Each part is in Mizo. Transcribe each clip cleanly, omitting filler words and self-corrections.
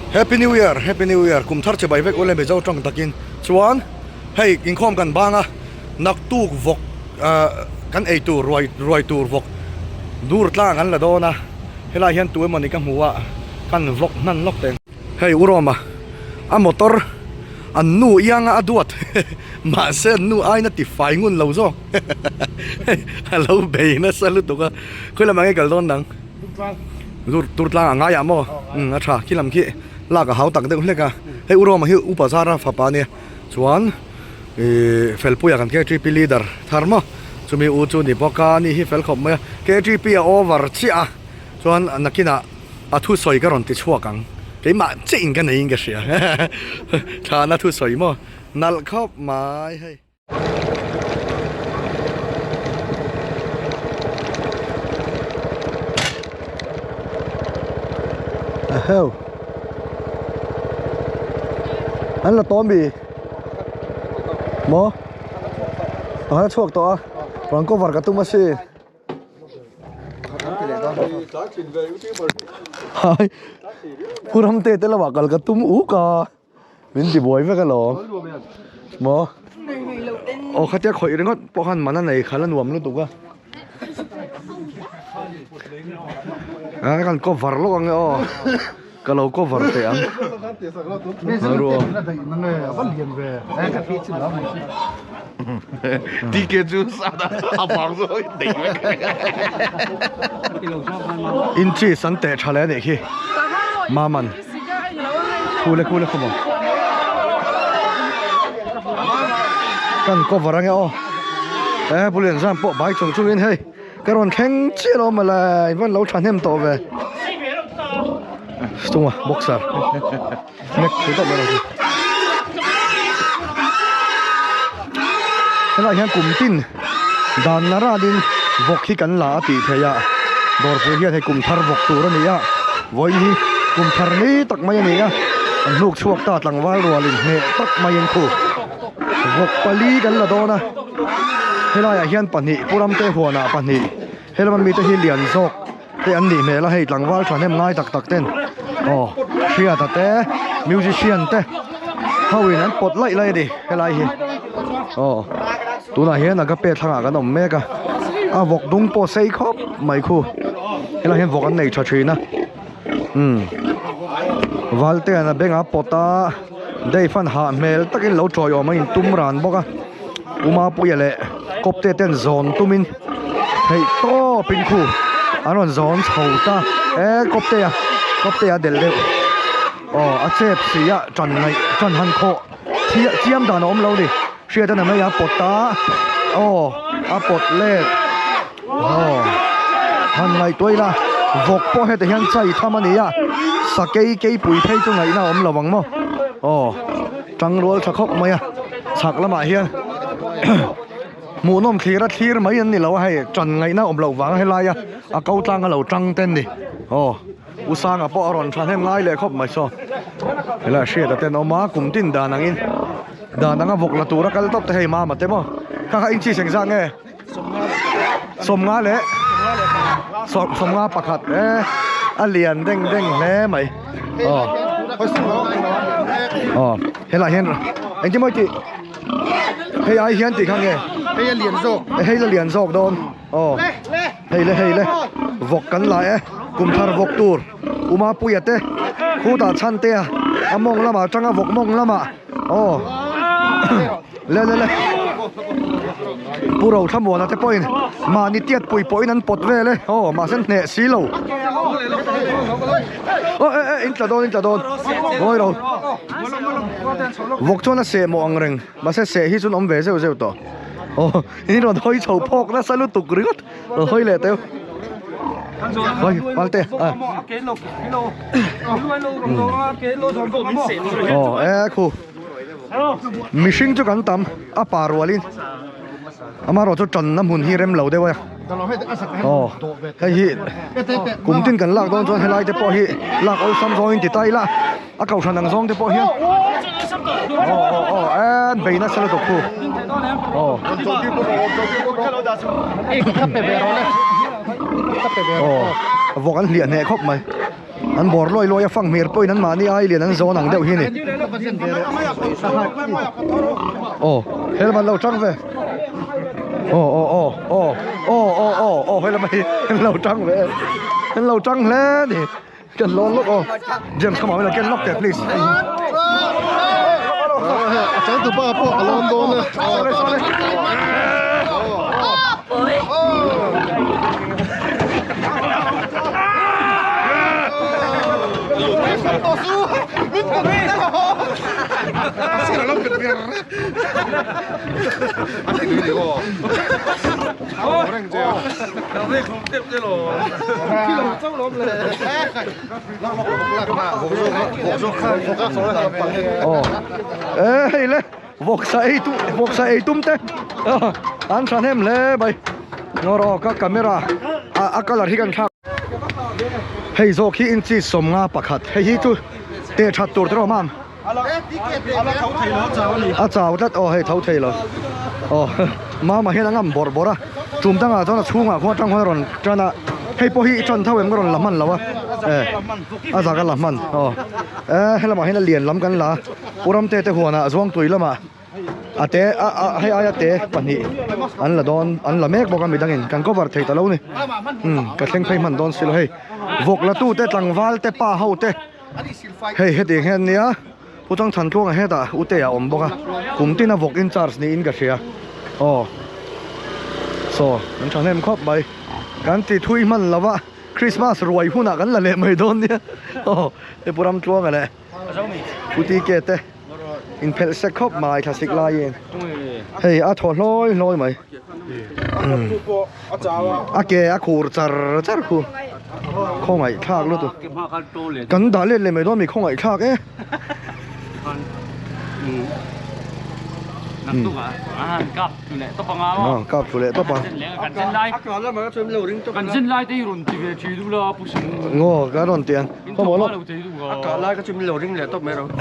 Happy New Year, Happy New Year, kum thar chibai vek ule Mizo tawng takin chuan hei inkhawm kan bang a, naktuk vawk ah kan ei tur ruai ruai tur vawk dur tlang an la dawn a, helai hian tu emawni ka hmu a kan vlog hman lawk teng. Hei U Roma a motor an nu ianga a duat mahse an nu aina ti fai ngun lo zawk a lo bei nasa lutuk a, khawi lamah nge kal dawn nang? Dur tur tlang a ngai ah maw? Umm a tha khi lam khi lak a hau tak deuh hlek a, hei U Roma hi Upa Zara fapa a nia chuan ihh Felpuia kan KTP leader thar maw chumi u chu ni bawk a ni hi fel khawp mai a KTP a over chiah a chuan nakinah a thusawi ka rawn ti chhuak ang keimah chiah in ka nei in ka hria thlahna thusawi maw nalh khawp mai hei. Eheu An la tawm bi Maw A chhuak tawh a Rawn cover ka tum a si Hai Pu Ramte te lamah kal ka tum uk a. Min ti buai vek alawm. Maw? Aw khatia khawih ringawt pawh khan man a nei khalh a nuam lutuk a. A kan cover lawk ang e aw. Ka lo cover teh ang. TK chu a vang zawk in dei vek. Inches an teh tha leh a nih khi. Maman. Khule khule khawp ang. Kan cover ange aw. Eh Pulian zam pawh bai chung chungin hei ka rawn thleng chiah lo mawle in van lo thahnem tawh ve. Stunga boxer nek thu tawp mai lo chu. Helaiah hian kum tin dan la ranin vawk hi kan la a tih theih a dawrpui hian hei kum thar vawk tur a ni a vawiin hi kum thar ni tak mai a ni a an hnuk chhuak ta tlangval rualin hneh tak maiin khu vawk pali kan la dawn a helaiah hian pahnih pu Ramte huanah pahnih helama mite hi lian zawk te an nih hmel a hei tlangval thahnem ngai tak tak ten aw hriata te musician te ho in an pawt laih laih a ni helai hi aw tunah hian agape thlangah kan awm mek a a vawk dung pawh sei khawp mai khu helai hian vawk an nei tha thin a umm Valtea'n a beng a pawt a Dave an hah hmel takin lo tawiawm a intum ran bawk a. U Mapuia leh Kawpte ten zawn tumin theih tawpin khu an rawn zawn chho ta e Kawptea Kawptea delh deuh aw a chep si a tan ngaih tan han khawh chiah chiam dan a awm lo ni hriat a na mai a pawt a aw a pawt let aw han ngaihtuah ila vawk pawh hetah hian chai tham a ni a sakei keipui phei chu ngaihna a awm lo ang maw aw. Tangrual tha khawp mai a, chhak lamah hian hmuhnawm thlir a thlir mai an ni lo a hei tan ngaihna awm loh vang a helaia a ko tlang a lo tang te an ni aw U Sanga pawh a rawn thahnem ngai leh khawp mai saw helai hriat a ten awm a kum tin dan angin dan anga vawk la tur a kal tawp te hei mama te maw kha kha inchi seng zah nge sawmnga leh sawmnga pakhat e a lian deng deng hle mai aw aw helai hian engtin maw tih hei ai hian tih kha nge hei a lian zawk hei la lian zawk dawn aw hei le hei le vawk kan la e kum thar vawk tur Umapuia te khutah chhan te a a mawng lamah atanga vawk mawng lamah aw le le le Pu Rothlamuana te pawhin mahni tiat pui pawhin an pawt vel e aw mahse an hneh si lo aw e e in tla dawn in tla dawn ngawi ro vawk chuan a seh mawh ang reng mahse seh hi chuan awm ve zeuh zeuh tawh aw in rawn hawi chho phawk nasa lutuk ringawt. Rawn hawi leh teu. Hawi palte. Aw e khu. Mihring chu kan tam a pa rualin amaherawh chu tanna hmun hi rem lo deuh a. Aw hei hi kum tin kan lak dawn chuan helai te pawh hi lak awlsam zawngin ti ta ila a kohhran ang zawng te pawh hian aw aw aw e bei nasa lutuk khu aw aw vawk an hliah hneh khawp mai. An bawr luai luai a fanghmir pawhin an mahni ai lian an zawn ang deuh hi a ni. Aw helmet lo tang ve. Aw aw aw aw aw aw aw aw helmet hi an lo tang ve an lo tang hle a ni. Ken lawn lawk aw. James come on ken lawk teh please. A changtupa pawh a lawn dawn a. Sorry sorry. Aw hei le vawksa ei tum vawksa ei tum te an thahnem hle mai ngaw rawh ka camera a colour hi kan thlak hei zawk hi inchi sawmnga pakhat hei hi chu teh that tur te rawh mam. A chau tlat aw hei tho thei lo aw mama hian a ngam bawrh bawrh a tum dangah chuan a chhungah khuan atang khuan a rawn tan a hei pawh hi i tan tho em ka rawn la hman lo a e a zak a la hman aw e helamah hian a lian lam kan la a pu Ramte te huanah Zuangtui lamah a te a a hei aia te pahnih an la dawn an la mek bawk a midangin kan cover thei ta lo ni umm ka thleng phei hman dawn si lo hei vawk la tute tlangval te pa ho te. Hei hetiang hian nia Pu Changchhan Tluanga hetah Ute a awm bawk a kum tin a vawk in charge niin ka hria aw saw an thahnem khawp mai kan ti thui hman lo va Christmas ruai hunah kan la leh mai dawn nia aw hei Pu Ramtluanga leh Pu TK te inphelh sek khawp mai thlasik laiin hei a thaw hlawi hlawi mai a ke a khur char char khu khawngaih thlak lutuk kan dah let leh mai dawn mi khawngaih thlak e. Kap thu leh tawp a. Ngaw ka rawn ti ang.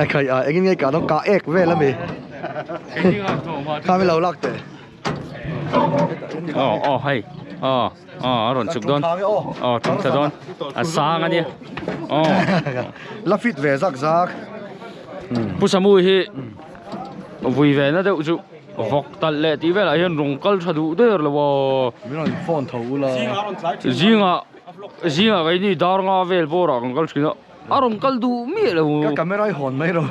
A khai a engin nge kah dawn kah ek vel ami. Kha mi lo lak teh. Aw aw hei aw aw a rawn chhuk dawn aw tum thla dawn a sang a nia aw la fit ve zak zak Pu Samu hi vui ve na deuh chu vawk talh leh tih velah hian rawng kal tha duh der lo aw min rawn phone tho ula zingah zingah keini dar nga vel bawrah kan kal thin a. A rawn kal duh miah lo. Ka camera i hawn mai ro.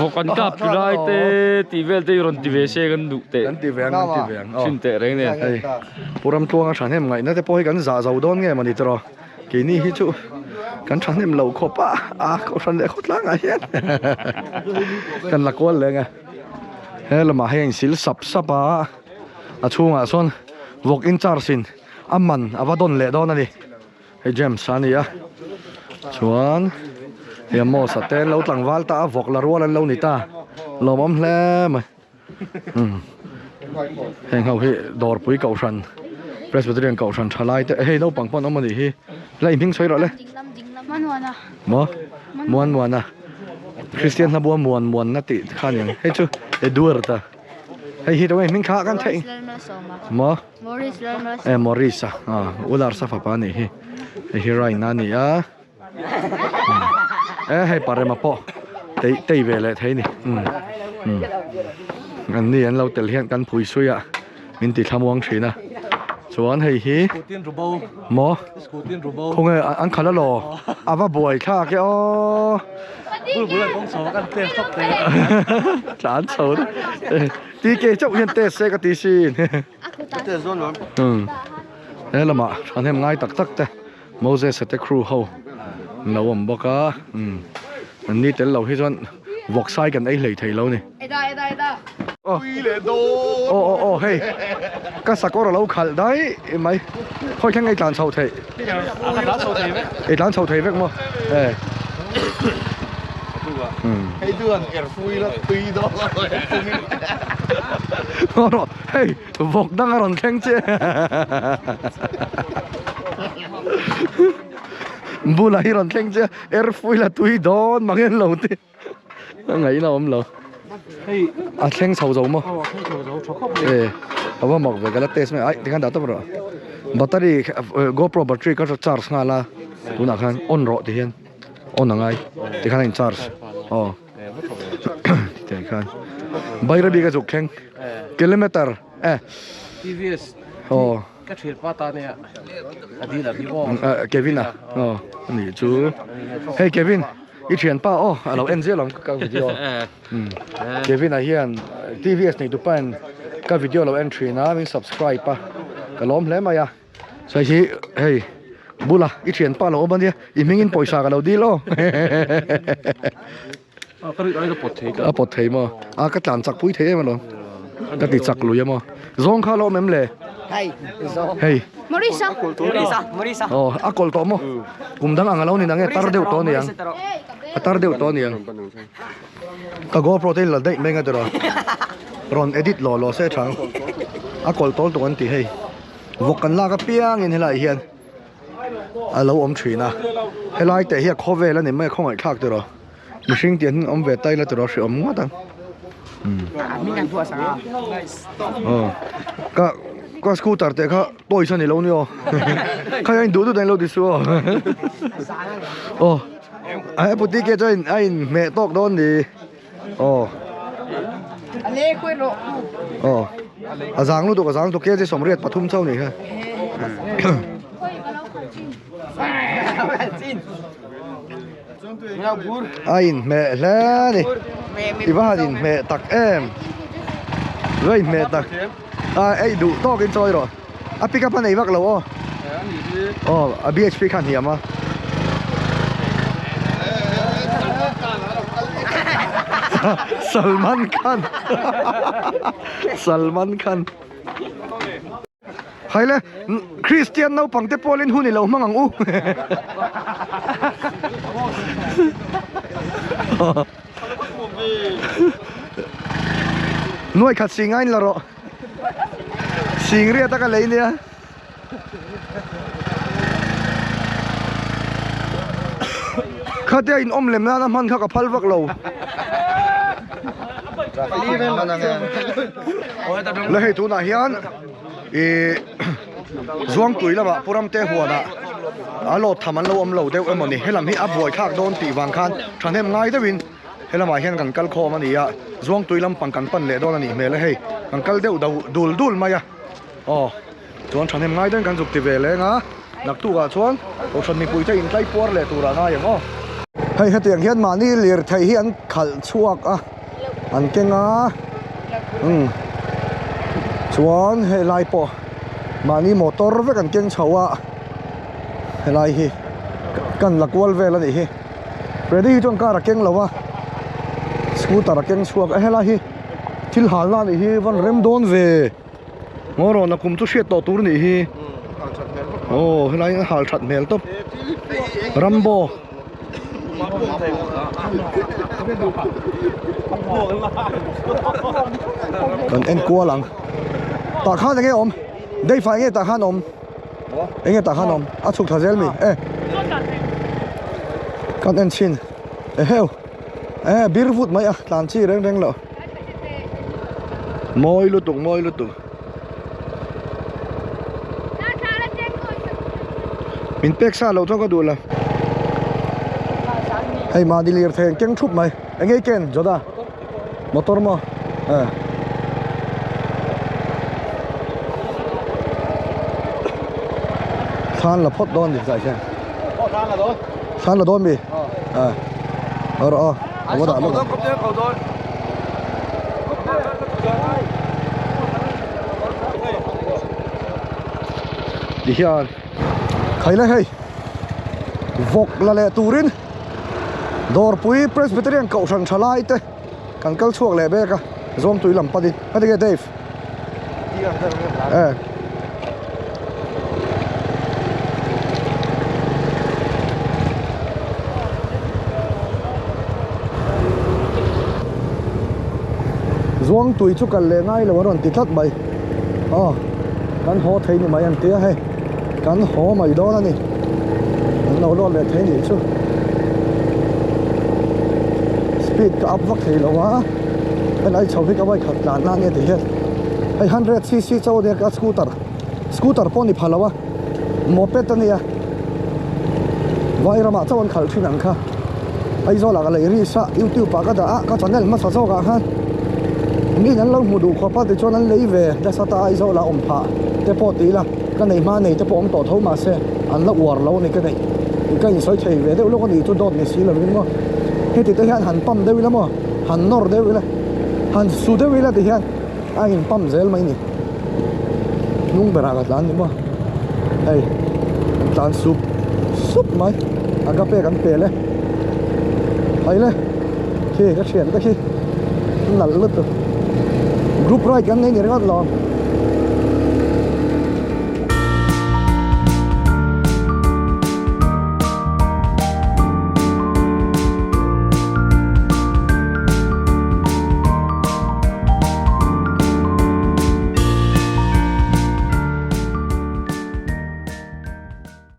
Vawk an kap tu lai te tih vel te i rawn ti ve se kan duh teh. Kan ti ve ang, kan ti ve ang. Thin teh reng nen. Hei Pu Ramtluanga thahnem ngaihna te pawh hi kan zah zo dawn nge mawni tiraw. Keini hi chu kan thahnem lo khawp a, a kohhran leh khawtlangah hian kan la kual leng a. He lamah hei a insil sap sap a, a chhungah sawn vawk in charge in a man a va dawn leh dawn a ni. Hei James a ni a chuan hei Amos a te an lo tlangval ta a vawk la rual an lo ni ta lawmawm hle mai umm heng ho hi dawrpui kohhran Presbyterian kohhran tha lai te hei naupang pawh an awm a nih hi la i hming sawi rawh le maw muan muan a Christian hlabua muan muan na tih kha a ni ang hei chu Edward a hei hi tunge hming kha kan theih maw. E Morris a ah u Larsa fapa a nih hi hei hi Ryan a ni a e hei Parema pawh tei tei ve leh thei a ni umm umm an ni an lo tel hian kan phui sui a min ti thlamuang thin a chuan hei hi maw khawnge an khalh alaw a va buai thlak e aw tlan chho TK chauh hian test se ka ti sin. He lamah thahnem ngai tak tak te Moses a te crew ho an lo awm bawk a an ni tel lo hi chuan vawk sai kan ei hlei thei lo ni. Aw aw aw hei ka sakawr a lo khalh daih mai khawi thleng ei tlan chho theih ei tlan chho thei vek maw e. Hei chuan erpui la tui dawn lo Rawh hei vawk dang a rawn thleng che Bulah hi rawn thleng che erpui la tui dawn mang en lo te a ngaihna awm lo a thleng chho zo maw e a va mak ve ka la test mai ai tikhan dah tawp rawh battery gopro battery ka charge nghal a. Tunah khan on rawh ti hian on a ngai tikhan a in charge aw tih khan Bairabi ka zuk thleng kilometer eh TVS aw ka thian pa ta nia a dil a vivo Kevin a aw ani chu hei Kevin i thian pa aw a lo en zel ang ka video Kevin a hian TVS nei tupa in ka video lo en thin a min subscribe a ka lawm hle mai a. Sawi hi hei bula i thian pa lo awm ania i hmingin pawisa ka lo dil aw a pawt thei maw a ka tlan chak pui thei em alawm ka ti chak lui emaw zawng kha lo awm em le hei aw a kawlh tawh maw kum dang ang alo ni nang e tar deuh tawh aniang a tar deuh tawh aniang ka GoPro te la daih mai nga tiraw rawn edit law law se thang a kawlh tawl tuk an ti hei. Vawk kan lak apiangin helaiah hian a lo awm thin a, helai teh hi a khawvel a ni mai a khawngaihthlak tiraw mihring tih an awm ve ta ila tiraw hre awm ngawt ang aw ka ka scooter teh kha toys a ni lo nia kha hian duh duh dan lo ti su aw aw a he putike chuan a inhmeh tawk dawn ni. Aw. Aw. A zang lutuk a zang lutuk kg 83 chauh ni kha. A inhmeh hle a ni. I va han inhmeh tak em. Va inhmeh tak. A ei duh tawkin chawi rawh. A pick up a nei vak lo aw. Aw a BHP kha a hniam a. Salman Khan Salman Khan Haile Christian naupang te pawlin hun i lo hmang ang u. Nuai khat si ngain la rawh. Singriat a ka lei nia. Khatia in awm lem nana hman kha ka phal vak lo. La hei tunah hian ih Zuangtui lamah Pu Ramte huanah a lawt tham an lo awm lo deuh emawni helam hi a buai thlak dawn tih vang khan thahnem ngai deuhin Helamah hian kan kal khawm a ni a, Zuangtui lampang kan pan leh dawn a nih hmel a hei, kan kal deuh do dul dul mai a, aw chuan thahnem ngai dawn kan zuk ti ve leng a, naktukah chuan Kohhran mipui te intlai puar leh turah ngai ang aw. Hei hetiang hian mahni lirthei hi an khalh chhuak a, an keng a, umm chuan helai pawh mahni motor vek an keng chho a, helai hi kan la kual vel a nih hi. Ready hi chuan car a keng lo a scooter a keng chhuak a helai hi thil halna a nih hi van rem dawn ve ngaw rawn a kum chu hriat tawh tur a nih hi aw helai a hal that hmel tawp rambo kan en kual ang tah khan enge awm deifa enge tah khan awm. Enge tah khan awm a chhuk thla zel mi e kan en chhin eheu e bir vut mai a tlan chi reng reng lo mawi lutuk mawi lutuk min pek sa lo chuan ka duh lo hei mahni lirthei an keng thup mai enge i ken Joda motor maw eh thlan la phawt dawn ni zai hian thlan la dawn mi eh rawh aw a va dah lawk ang ti hian khaile hei vawk la leh turin Dawrpui Presbyterian Kohhran tha lai te kan kal chhuak leh bek a, Zawngtui lam panin. Heti nge Dave? Eh. Zawngtui chu kal leh ngai lo a rawn ti tlat mai. Aw, kan haw thei ni mai an tia hei. Kan haw mai dawn a ni. An lo lawt leh thei nih chu. Speed ka up vak thei lo a. Helai chho hi ka bike khat tlan na ania ti hian. Hei 100cc chauh ania ka scooter. Scooter pawh ni pha lo a. Moped ania. Vai ramah chauh an khalh thin ang kha. Aizawl ah ka lei risk a, youtube ah ka dah a, ka channel hmasa zawk ah khan miin an lo hmu duh khawp a tichuan an lei ve nasa ta Aizawl ah awm phah te pawh ti ila ka nei hma nei te pawh awm tawh tho mahse an la uar lo a ni ka neih ka insawi thei ve deuh lawk a ni chu dawt ni si lovin maw heti te hian han pump deuh ila maw han nawr deuh ila han su deuh ila ti hian a in pump zel mai ni hnung berah ka tlan ni maw hei an tlan sup sup mai agape kan pel e hai le khi ka thian te khi nalh lutuk group ride kan nei ni ringawt lo.